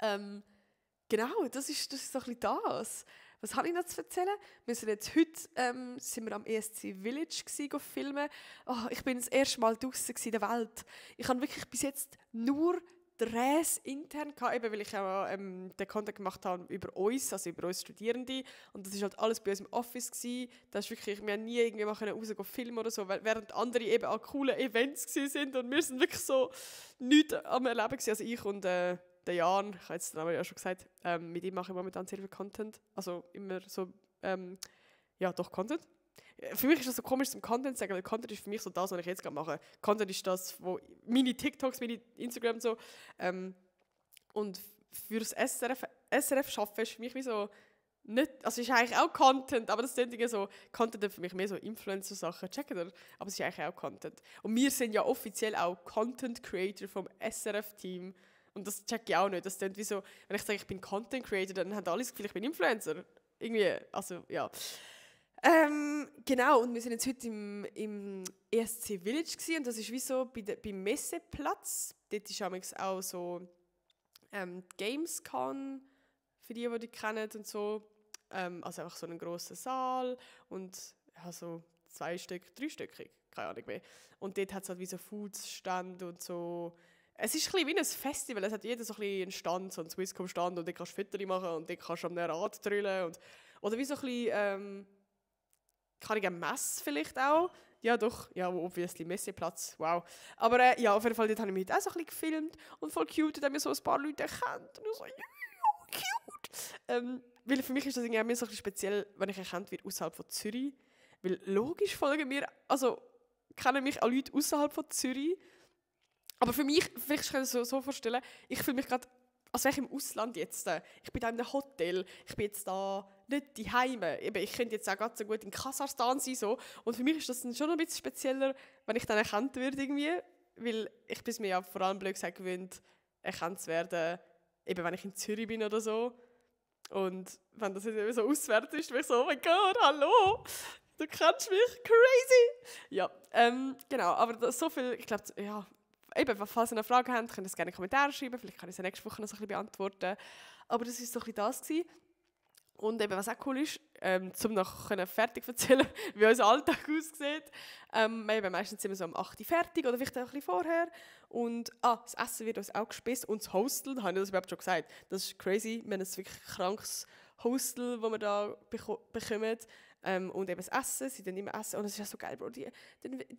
Genau, das ist so ein bisschen das. Was habe ich noch zu erzählen? Wir sind jetzt heute sind wir am ESC Village filmen. Oh, ich bin das erste Mal draussen in der Welt. Ich habe wirklich bis jetzt nur Drehs intern gehabt, eben weil ich auch den Content gemacht habe über uns, also über uns Studierende. Und das war halt alles bei uns im Office gewesen. Das ist wirklich, wir haben nie irgendwie mal rausgehen filmen oder so, während andere eben an coolen Events sind und wir sind wirklich so nichts am Erleben gewesen. Also ich und der Jan, ich habe jetzt den Namen ja schon gesagt, mit ihm mache ich momentan sehr viel Content. Also immer so, ja doch Content. Für mich ist das so komisch zum Content zu sagen, weil Content ist für mich so das, was ich jetzt gerade mache. Content ist das, wo meine TikToks, meine Instagram und so. Und für das SRF arbeiten ist für mich wie so nicht, also ist eigentlich auch Content, aber das sind so, Content ist für mich mehr so Influencer-Sachen, checkt ihr? Aber es ist eigentlich auch Content. Und wir sind ja offiziell auch Content Creator vom SRF-Team. Und das check ich auch nicht. Das klingt wie so, wenn ich sage, ich bin Content Creator, dann haben alle das Gefühl, ich bin Influencer. Irgendwie, also ja. Genau, und wir sind jetzt heute im ESC Village gewesen, und das ist wie so beim Messeplatz. Dort ist auch so Gamescom, für die kennen und so. Also einfach so einen grossen Saal und ja, so 2 Stück, 3-stöckig, keine Ahnung mehr. Und dort hat es halt wie so Foodstand und so. Es ist ein bisschen wie ein Festival, es hat jeder so ein bisschen einen Stand, so einen Swisscom-Stand, und dort kannst du Fotos machen und dort kannst du am Rad drüllen. Oder wie so ein bisschen, kann ich eine Messe vielleicht auch? Ja doch, ja, obviously, Messeplatz, wow. Aber ja, auf jeden Fall, dort habe ich mich heute auch so ein bisschen gefilmt und voll cute, da haben wir so ein paar Leute erkannt und ich so, ja, cute. Weil für mich ist das irgendwie auch so ein bisschen speziell, wenn ich erkannt werde außerhalb von Zürich. Weil logisch folgen mir, also kennen mich auch Leute außerhalb von Zürich. Aber für mich, vielleicht kann ich es so vorstellen, ich fühle mich gerade, als wäre ich im Ausland jetzt. Ich bin da in einem Hotel, ich bin jetzt da nicht daheim. Ich könnte jetzt auch ganz so gut in Kasachstan sein. So. Und für mich ist das dann schon ein bisschen spezieller, wenn ich dann erkannt werde irgendwie. Weil ich bin mir ja vor allem blöd gesagt gewöhnt, erkannt zu werden, eben wenn ich in Zürich bin oder so. Und wenn das jetzt so auswärts ist, bin ich so, oh mein Gott, hallo, du kennst mich, crazy. Ja, genau, aber das, so viel, ich glaube, ja, eben, falls ihr eine Frage habt, könnt ihr es gerne in die Kommentare schreiben, vielleicht kann ich es nächste Woche noch so ein bisschen beantworten. Aber das war so ein bisschen das gewesen. Und eben, was auch cool ist, um noch fertig zu erzählen, wie unser Alltag aussieht. Meistens sind wir so um 8 Uhr fertig oder vielleicht auch ein bisschen vorher. Und das Essen wird uns auch gespeist. Und das Hostel, habe ich das überhaupt schon gesagt? Das ist crazy. Wir haben ein wirklich krankes Hostel, das wir da bekommen. Und eben das Essen, sie dann immer essen. Und es ist ja so geil, Bro. Die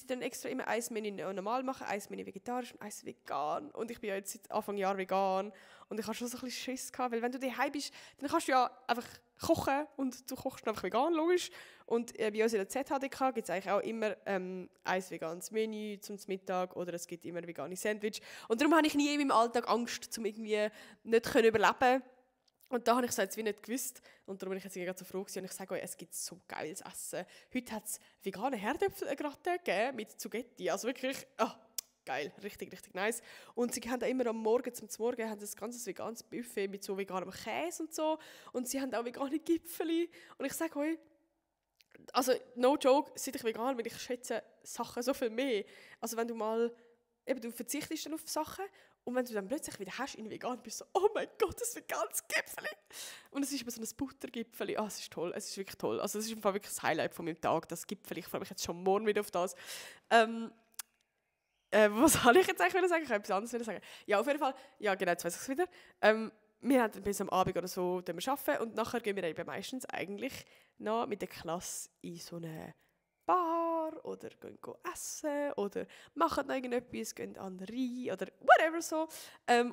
dann extra immer ein Menü normal machen, ein Menü vegetarisch und eins vegan. Und ich bin ja jetzt seit Anfang Jahr vegan. Und ich hatte schon so ein bisschen Schiss gehabt, weil wenn du daheim bist, dann kannst du ja einfach kochen und du kochst einfach vegan, logisch. Und bei uns in der ZHDK gibt es eigentlich auch immer ein veganes Menü zum Mittag oder es gibt immer vegane Sandwich. Und darum habe ich nie in meinem Alltag Angst, um irgendwie nicht zu überleben. Und da habe ich es jetzt wie nicht gewusst. Und darum bin ich jetzt gerade so froh gewesen. Und ich sage euch, es gibt so geiles Essen. Heute hat es vegane Herdöpfel gegeben mit Zugetti. Also wirklich, geil, richtig, richtig nice. Und sie haben auch immer am Morgen, zum Morgen, haben ein ganzes veganes Buffet mit so veganem Käse und so. Und sie haben auch vegane Gipfeli. Und ich sage euch, also no joke, seit ich vegan bin, ich schätze Sachen so viel mehr. Also wenn du mal, eben du verzichtest dann auf Sachen und wenn du dann plötzlich wieder hast in vegan, bist du so, oh mein Gott, das veganes Gipfeli. Und es ist immer so ein Buttergipfeli. Es ist toll, es ist wirklich toll. Also es ist wirklich das Highlight von meinem Tag, das Gipfeli. Ich freue mich jetzt schon morgen wieder auf das. Was soll ich jetzt eigentlich sagen? Ich kann etwas anderes sagen. Ja, auf jeden Fall, ja genau, jetzt weiss ich es wieder. Wir haben bis am Abend oder so arbeiten und nachher gehen wir eben meistens eigentlich noch mit der Klasse in so eine Bar oder gehen essen oder machen noch irgendetwas, gehen an den Rhein oder whatever so.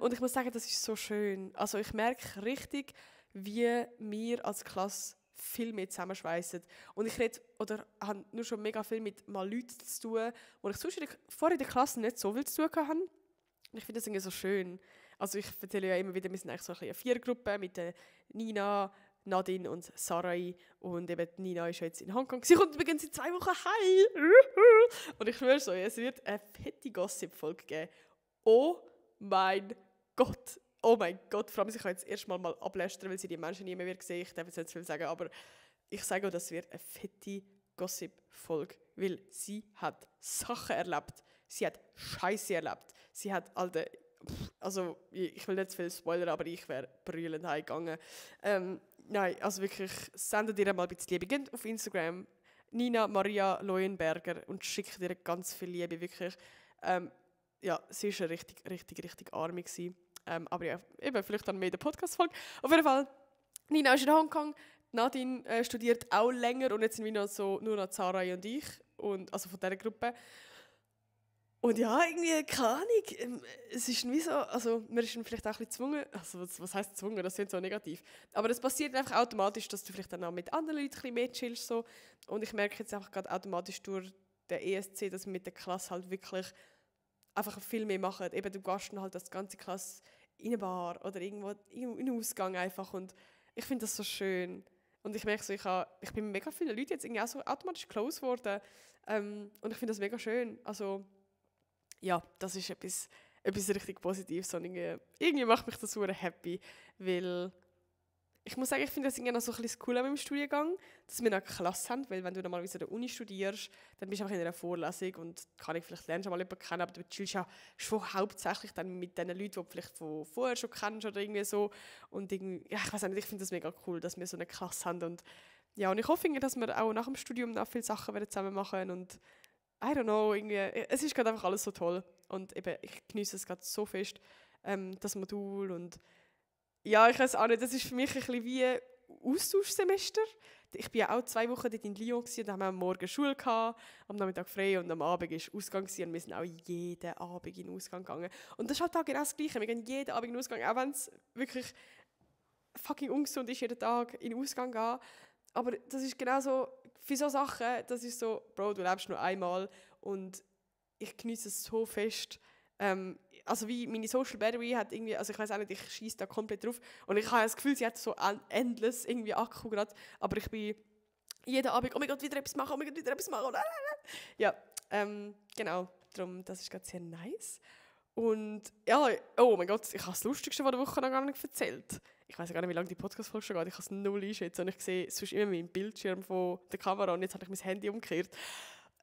Und ich muss sagen, das ist so schön. Also ich merke richtig, wie wir als Klasse viel mehr zusammenschweissen. Und ich rede, oder habe nur schon mega viel mit mal Leuten zu tun, wo ich sonst vorher in der Klasse nicht so viel zu tun hatte. Und ich finde das irgendwie so schön. Also ich erzähle ja immer wieder, wir sind eigentlich so eine Vierergruppe mit der Nina, Nadine und Sarai. Und eben Nina ist jetzt in Hongkong. Sie kommt übrigens in 2 Wochen heim. Und ich schwöre so, es wird eine fette Gossip-Folge geben. Oh mein Gott. Oh mein Gott. Vor allem, ich kann jetzt erstmal mal ablästern, weil sie die Menschen nie mehr wird sehen. Ich darf jetzt nicht zu viel sagen, aber ich sage, das wird eine fette Gossip-Folge. Weil sie hat Sachen erlebt. Sie hat Scheiße erlebt. Sie hat alte... Also, ich will nicht zu viel spoilern, aber ich wäre brüllend heimgegangen. Nein, also wirklich, sendet ihr mal ein bisschen Liebe. Geht auf Instagram Nina Maria Leuenberger und schickt ihr ganz viel Liebe, wirklich. Ja, sie war richtig arme gewesen. Aber ja, eben, vielleicht dann mehr in der Podcast-Folge. Auf jeden Fall, Nina ist in Hongkong, Nadine studiert auch länger und jetzt sind wir noch so, nur noch Sarai und ich, und, also von dieser Gruppe. Und ja, irgendwie, keine Ahnung, es ist wie so, also man ist vielleicht auch ein bisschen gezwungen, also was heisst gezwungen, das klingt so negativ, aber es passiert einfach automatisch, dass du vielleicht dann auch mit anderen Leuten ein bisschen mehr chillst, so. Und ich merke jetzt einfach gerade automatisch durch den ESC, dass wir mit der Klasse halt wirklich einfach viel mehr machen. Eben, du gehst dann halt als ganze Klasse in eine Bar oder irgendwo in einen Ausgang einfach und ich finde das so schön. Und ich merke so, ich bin mit mega vielen Leuten jetzt irgendwie auch so automatisch close geworden und ich finde das mega schön, also ja, das ist etwas richtig Positives. Und irgendwie macht mich das super happy, weil ich muss sagen, ich finde das irgendwie noch so ein bisschen cool an meinem Studiengang, dass wir noch eine Klasse haben, weil wenn du normalerweise an der Uni studierst, dann bist du einfach in einer Vorlesung und vielleicht lernst du mal jemanden kennen, aber du chillst ja schon hauptsächlich dann mit den Leuten, die du vielleicht von vorher schon kennst oder irgendwie so. Und irgendwie, ja, ich weiß nicht, ich finde das mega cool, dass wir so eine Klasse haben. Und ja, und ich hoffe, dass wir auch nach dem Studium noch viele Sachen zusammen machen und I don't know, irgendwie, es ist gerade einfach alles so toll und eben, ich genieße es gerade so fest, das Modul und ja, ich weiß auch nicht, das ist für mich ein bisschen wie Austauschsemester. Ich war ja auch 2 Wochen dort in Lyon und da haben wir am Morgen Schule gehabt, am Nachmittag frei und am Abend war Ausgang und wir sind auch jeden Abend in den Ausgang gegangen. Und das ist halt auch genau das Gleiche, wir gehen jeden Abend in den Ausgang, auch wenn es wirklich fucking ungesund ist, jeden Tag in den Ausgang gehen. Aber das ist genau so, für solche Sachen, das ist so, Bro, du lebst nur einmal und ich genieße es so fest. Also wie meine Social Battery hat irgendwie, also ich weiß auch nicht, ich schieße da komplett drauf und ich habe das Gefühl, sie hat so endless irgendwie Akku gerade, aber ich bin jeden Abend, oh mein Gott, wieder etwas machen, oh mein Gott, wieder etwas machen. Ja, genau, darum, das ist gerade sehr nice. Und ja, oh mein Gott, ich habe das Lustigste von der Woche noch gar nicht erzählt. Ich weiß gar nicht, wie lange die Podcast-Folge schon geht. Ich kann es null einschätzen und ich sehe sonst immer meinen Bildschirm von der Kamera und jetzt habe ich mein Handy umgekehrt.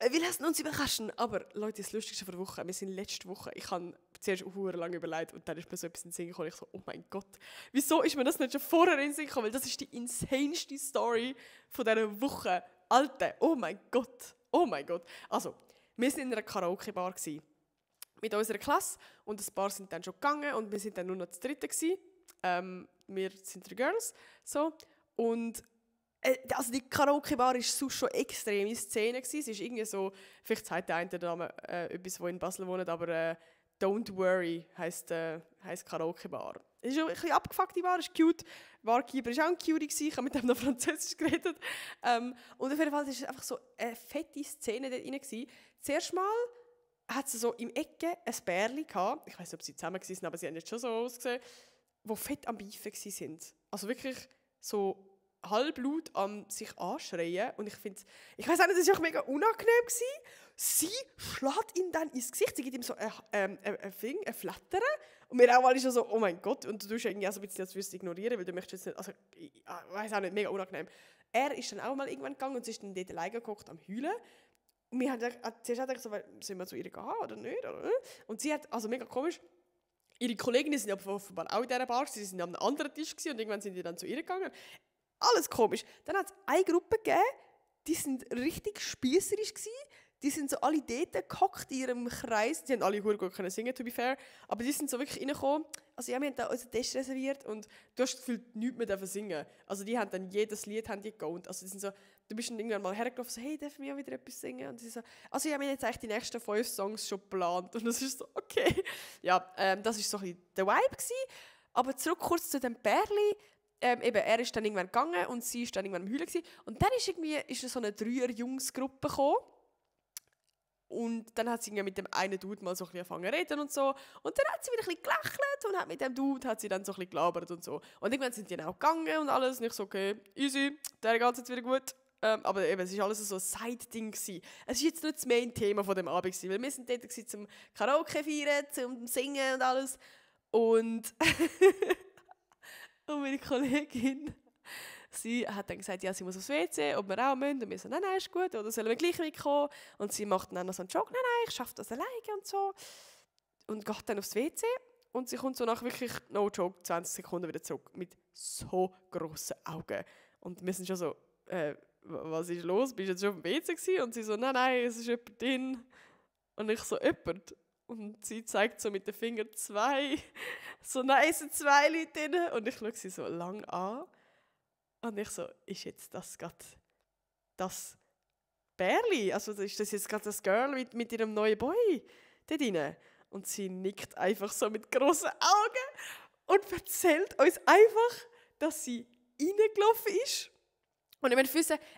Wir lassen uns überraschen. Aber Leute, das Lustigste von der Woche, wir sind letzte Woche, ich habe zuerst auch lange überlegt und dann ist mir so etwas in den Sinn gekommen. Ich so, oh mein Gott, wieso ist mir das nicht schon vorher in den Sinn gekommen? Weil das ist die insaneste Story von dieser Woche. Alter, oh mein Gott, oh mein Gott. Also, wir waren in einer Karaoke-Bar mit unserer Klasse und ein paar sind dann schon gegangen und wir sind dann nur noch das Dritte gewesen. Wir sind 3 Girls. So. Und also die Karaoke-Bar war sonst schon extrem in Szene gewesen. Es ist irgendwie so, vielleicht sagt der eine Name etwas, wo in Basel wohnt, aber Don't Worry heisst Karaoke-Bar. Es ist schon ein bisschen abgefuckt, die Bar, ist cute. Barkeeper war auch ein Cutie, ich habe mit dem noch Französisch geredet. Und auf jeden Fall war es einfach so eine fette Szene dort rein. Zuerst mal hat sie so im Ecke ein Bärli gehabt. Ich weiß nicht, ob sie zusammen waren, aber sie haben jetzt schon so ausgesehen, die fett am Beifen waren. Also wirklich so halblaut am sich anschreien. Und ich weiß auch nicht, das war mega unangenehm gewesen. Sie schlägt ihm dann ins Gesicht, sie gibt ihm so ein Flattern. Und wir auch alle schon so, oh mein Gott. Und du tust irgendwie auch so ein bisschen das ignorieren, weil du möchtest jetzt nicht, also ich weiß auch nicht, mega unangenehm. Er ist dann auch mal irgendwann gegangen und sie ist dann dort alleine geguckt am Heulen. Und wir haben zuerst gedacht, so, sollen wir zu ihr gehen oder nicht? Oder? Und sie hat, also mega komisch, ihre Kolleginnen sind aber offenbar auch in dieser Bar, sie sind am anderen Tisch gewesen, und irgendwann sind die dann zu ihr gegangen. Alles komisch. Dann hat es eine Gruppe gegeben, die sind richtig spiesserisch gewesen. Die sind so alle dort gehockt in ihrem Kreis. Die haben alle gut können singen, to be fair. Aber die sind so wirklich reingekommen. Also ja, wir haben da unseren Tisch reserviert und du hast das Gefühl, nichts mehr singen. Also die haben dann jedes Lied gegonet. Also die sind so, du bist dann irgendwann mal hergelaufen, so, hey, dürfen wir wieder etwas singen? Und sie so, also ja, wir haben jetzt eigentlich die nächsten 5 Songs schon geplant. Und das ist so, okay. Ja, das war so ein bisschen der Vibe gewesen. Aber zurück kurz zu dem Pärli. eben, er ist dann irgendwann gegangen und sie ist dann irgendwann am Heulen gewesen. Und dann ist so eine 3er-Jungsgruppe gekommen. Und dann hat sie mit dem einen Dude mal so ein bisschen angefangen zu reden und so. Und dann hat sie wieder ein bisschen gelächelt und hat mit dem Dude hat sie dann so ein bisschen gelabert und so. Und irgendwann sind die dann auch gegangen und alles. Und ich so, okay, easy, der geht jetzt wieder gut. Aber eben, es war alles so ein Side-Ding gewesen. Es war jetzt nicht das Main-Thema von dem Abend gewesen, weil wir sind dort gewesen, zum Karaoke feiern, zum Singen und alles. Und meine Kollegin, sie hat dann gesagt, ja, sie muss aufs WC, ob wir auch müssen. Und wir so, nein, ist gut, oder sollen wir gleich mitkommen? Und sie macht dann noch so einen Joke, nein, ich schaffe das alleine und so. Und geht dann aufs WC und sie kommt so nach wirklich, no joke, 20 Sekunden wieder zurück mit so grossen Augen. Und wir sind schon so, was ist los? Bist du jetzt schon auf dem WC gewesen? Und sie so, nein, es ist jemand drin. Und ich so, jemand? Und sie zeigt so mit den Fingern 2. So, nein, es sind 2 Leute drin. Und ich schaue sie so lang an. Und ich so, ist jetzt das gerade das Bärli? Also ist das jetzt gerade das Girl mit ihrem neuen Boy da drin? Und sie nickt einfach so mit grossen Augen und erzählt uns einfach, dass sie reingelaufen ist. Und ich meine,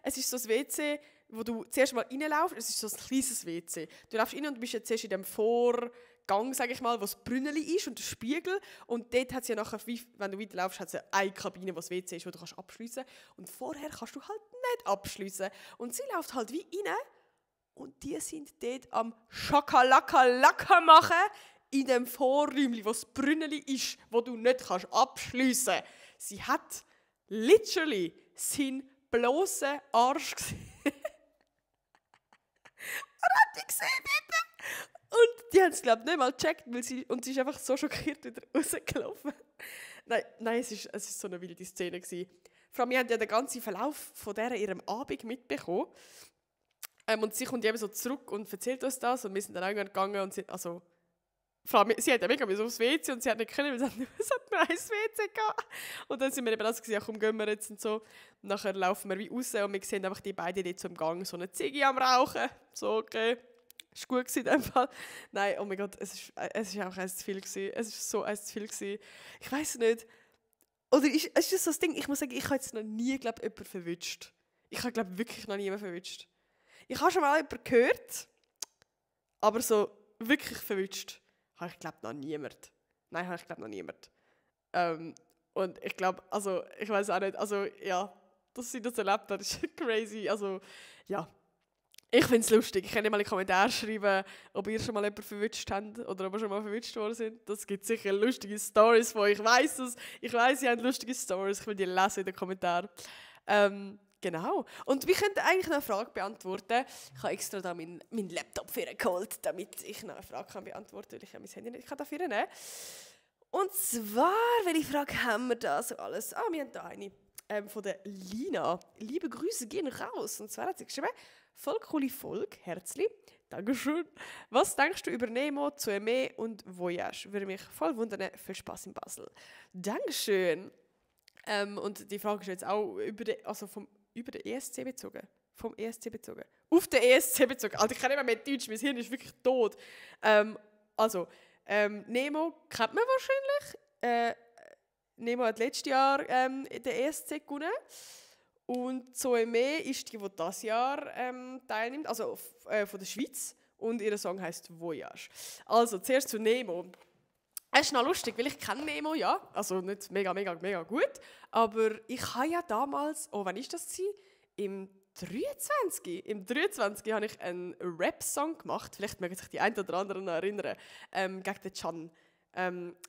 es ist so ein WC, wo du zuerst mal reinlaufst. Es ist so ein kleines WC. Du laufst rein und bist jetzt zuerst in dem Vorgang, sage ich mal, wo das Brünneli ist und der Spiegel. Und dort hat es ja nachher, wenn du weiterlaufst, hat es eine Kabine, wo das WC ist, wo du abschliessen kannst. Und vorher kannst du halt nicht abschliessen. Und sie läuft halt wie rein. Und die sind dort am Schakalaka-Laka machen in dem Vorräumchen, wo das Brünneli ist, wo du nicht abschliessen kannst. Sie hat literally seinen bloßen Arsch gesehen. Und hat die gesehen dort. Und die haben es, glaube ich, nicht mal gecheckt, und sie ist einfach so schockiert wieder rausgelaufen. Nein, es ist so eine wilde Szene gewesen. Vor allem, wir haben ja den ganzen Verlauf von ihrem Abend mitbekommen. Und sie kommt eben so zurück und erzählt uns das. Und wir sind dann irgendwann gegangen und sie hat ja mega aufs WC und sie hat nicht können, weil es hat nur ein WC gehabt. Und dann sind wir eben das gesagt, ja, komm, gehen wir jetzt und so. Und nachher laufen wir wie raus und wir sehen einfach die beiden dort so im Gang, so eine Ziege am Rauchen. So, okay, ist gut gewesen in dem Fall. Nein, oh mein Gott, es ist auch eins zu viel gewesen. Es ist so eins zu viel gewesen. Ich weiss nicht. Oder ist das so das Ding, ich muss sagen, ich habe jetzt noch nie, glaube ich, jemanden verwünscht. Ich habe, glaube ich, wirklich noch niemanden verwünscht. Ich habe schon mal jemanden gehört, aber so wirklich verwünscht habe ich, glaube noch niemand. Nein, habe ich, glaube noch niemand. Und ich glaube, also, ich weiß auch nicht, also, ja, dass sie das erlebt hat, ist crazy. Also, ja, ich finde es lustig. Ich kann mal in die Kommentare schreiben, ob ihr schon mal jemanden verwünscht habt oder ob ihr schon mal verwünscht worden sind. Das gibt sicher lustige Stories von euch. Ich weiss, ihr habt lustige Stories. Ich will die lesen in den Kommentaren. Genau. Und wir könnten eigentlich noch eine Frage beantworten. Ich habe extra da meinen Laptop geholt, damit ich noch eine Frage beantworten kann, weil ich ja mein Handy nicht dafür nehmen kann. Und zwar, welche Frage haben wir da so alles? Wir haben da eine von der Lina. Liebe Grüße gehen raus. Und zwar hat sie geschrieben, voll coole Folge, herzlich. Dankeschön. Was denkst du über Nemo, Zoeme und Voyage? Würde mich voll wundern. Viel Spaß in Basel. Dankeschön. Und die Frage ist jetzt auch über den ESC bezogen. Vom ESC bezogen. Auf den ESC bezogen. Also ich kann nicht mehr Deutsch, mein Hirn ist wirklich tot. Nemo kennt man wahrscheinlich. Nemo hat letztes Jahr den ESC gewonnen. Und Zoeme ist die dieses Jahr teilnimmt, also von der Schweiz. Und ihr Song heisst Voyage. Also zuerst zu Nemo. Es ist noch lustig, weil ich kenne Nemo, ja. Also nicht mega gut. Aber ich habe ja damals, wann war das? Im 23 habe ich einen Rap-Song gemacht. Vielleicht mögen sich die einen oder anderen noch erinnern. Gegen den Can.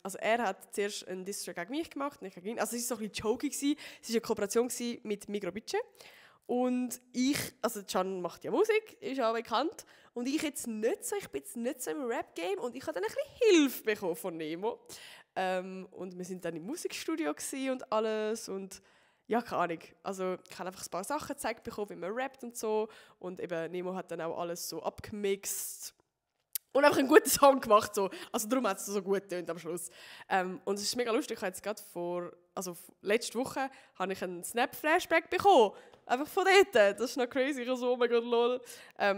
Also er hat zuerst einen Diss-Track gegen mich gemacht, nicht gegen ihn. Also es war so ein bisschen jokey. Es war eine Kooperation mit Migrobitche. Und also Can macht ja Musik, ist auch bekannt. Und ich jetzt nicht so, ich bin jetzt nicht so im Rap-Game und ich habe dann ein bisschen Hilfe bekommen von Nemo. Und wir sind dann im Musikstudio und alles und ja, keine Ahnung. Also ich habe einfach ein paar Sachen gezeigt bekommen, wie man rappt und so. Und eben Nemo hat dann auch alles so abgemixt. Und einfach einen guten Song gemacht. So. Also darum hat es so gut getönt am Schluss. Und es ist mega lustig, ich habe jetzt gerade letzte Woche habe ich einen Snap-Flashback bekommen. Einfach von dort. Das ist noch crazy. Ich so, oh mein Gott, lol.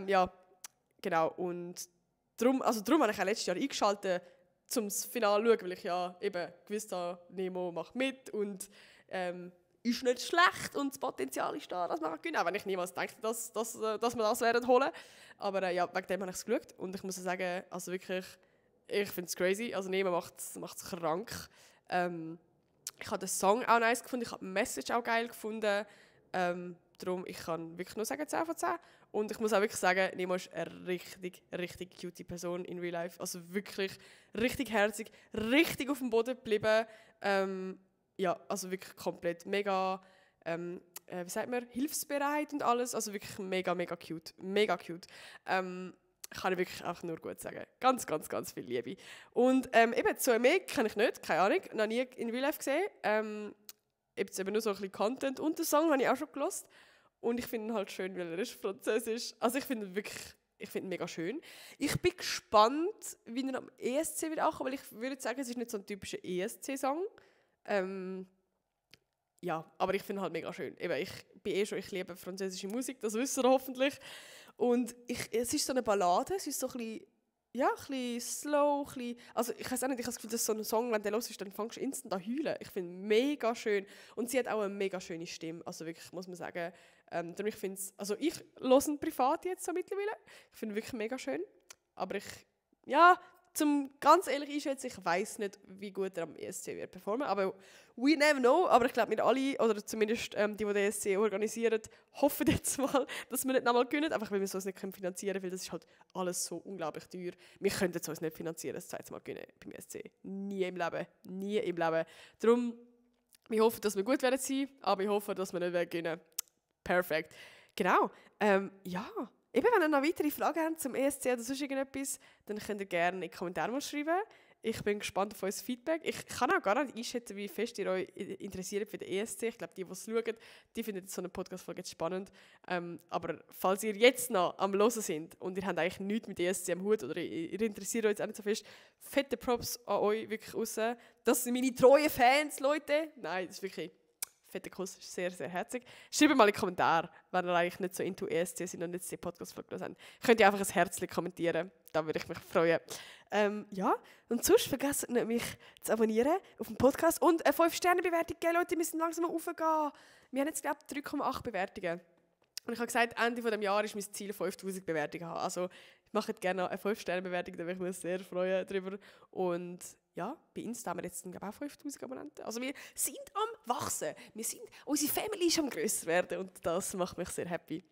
Ja, genau. Und darum habe ich auch letztes Jahr eingeschaltet, zum Finale zu schauen, weil ich ja eben gewusst habe, Nemo macht mit und ist nicht schlecht und das Potenzial ist da, dass man gewinnen kann. Wenn ich niemals dachte, dass wir das werden holen. Aber ja, wegen dem habe ich es geschaut und ich muss sagen, also wirklich, ich finde es crazy. Also Nemo macht es krank. Ich habe den Song auch nice gefunden, ich habe die Message auch geil gefunden. Darum, ich kann wirklich nur sagen 10 von 10. Und ich muss auch wirklich sagen, Nemo ist eine richtig, richtig cute Person in Real Life. Also wirklich richtig herzig, richtig auf dem Boden geblieben. Ja, also wirklich komplett mega, wie sagt man, hilfsbereit und alles. Also wirklich mega, mega cute. Mega cute. Kann ich wirklich einfach nur gut sagen. Ganz, ganz, ganz viel Liebe. Und eben, Zoe Meg kenne ich nicht, keine Ahnung, noch nie in Real Life gesehen. Jetzt eben nur so ein bisschen Content und den Song habe ich auch schon gehört. Und ich finde ihn halt schön, weil er ist französisch. Also ich finde ihn wirklich, ich finde ihn mega schön. Ich bin gespannt, wie er am ESC wird ankommen, weil ich würde sagen, es ist nicht so ein typischer ESC-Song. Ja, aber ich finde ihn halt mega schön. Eben, ich liebe französische Musik, das wisst ihr hoffentlich. Und es ist so eine Ballade, es ist so ein bisschen, ja, ein bisschen slow, ein bisschen, also ich weiß auch nicht, ich habe das Gefühl, dass so ein Song, wenn der los ist, dann fängst du instant an heulen. Ich finde ihn mega schön. Und sie hat auch eine mega schöne Stimme, also wirklich, muss man sagen. Darum ich finde es, also ich höre ihn privat jetzt so mittlerweile. Ich finde ihn wirklich mega schön. Aber ja, zum ganz ehrlich einschätzen, ich weiss nicht, wie gut er am ESC wird performen. Aber we never know. Aber ich glaube, wir alle, oder zumindest die den ESC organisieren, hoffen jetzt mal, dass wir nicht nochmal gewinnen. Einfach weil wir es uns nicht finanzieren können, weil das ist halt alles so unglaublich teuer. Wir könnten es uns nicht finanzieren, das zweite Mal gewinnen beim ESC. Nie im Leben. Nie im Leben. Darum, wir hoffen, dass wir gut werden sein, aber ich hoffe, dass wir nicht gewinnen. Perfekt. Genau. Ja. Eben, wenn ihr noch weitere Fragen habt zum ESC oder sonst irgendetwas, dann könnt ihr gerne in die Kommentare mal schreiben. Ich bin gespannt auf euer Feedback. Ich kann auch gar nicht einschätzen, wie fest ihr euch interessiert für den ESC. Ich glaube, die es schauen, die finden so eine Podcast-Folge jetzt spannend. Aber falls ihr jetzt noch am Hören sind und ihr habt eigentlich nichts mit ESC am Hut oder ihr interessiert euch jetzt auch nicht so fest, fette Props an euch wirklich raus. Das sind meine treuen Fans, Leute. Nein, das ist wirklich... Fetter Kuss, ist sehr, sehr herzig. Schreibt mal in die Kommentare, wenn ihr eigentlich nicht so into ESC sind und jetzt die Podcast-Folge haben. Könnt ihr einfach ein Herzchen kommentieren, da würde ich mich freuen. Ja, und sonst vergesst nicht, mich zu abonnieren auf dem Podcast und eine 5-Sterne-Bewertung, gell, Leute, wir müssen langsam mal raufgehen. Wir haben jetzt, glaube ich, 3,8 Bewertungen. Und ich habe gesagt, Ende dieses Jahres ist mein Ziel, 5000 Bewertungen zu haben. Also, macht gerne eine 5-Sterne-Bewertung, da würde ich mich sehr freuen darüber. Und ja, bei Insta haben wir jetzt auch 5000 Abonnenten. Also wir sind am wachsen. Unsere Family ist am grösser werden und das macht mich sehr happy.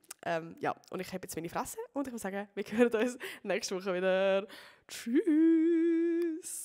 Ja, und ich habe jetzt meine Fresse und ich muss sagen, wir hören uns nächste Woche wieder. Tschüss!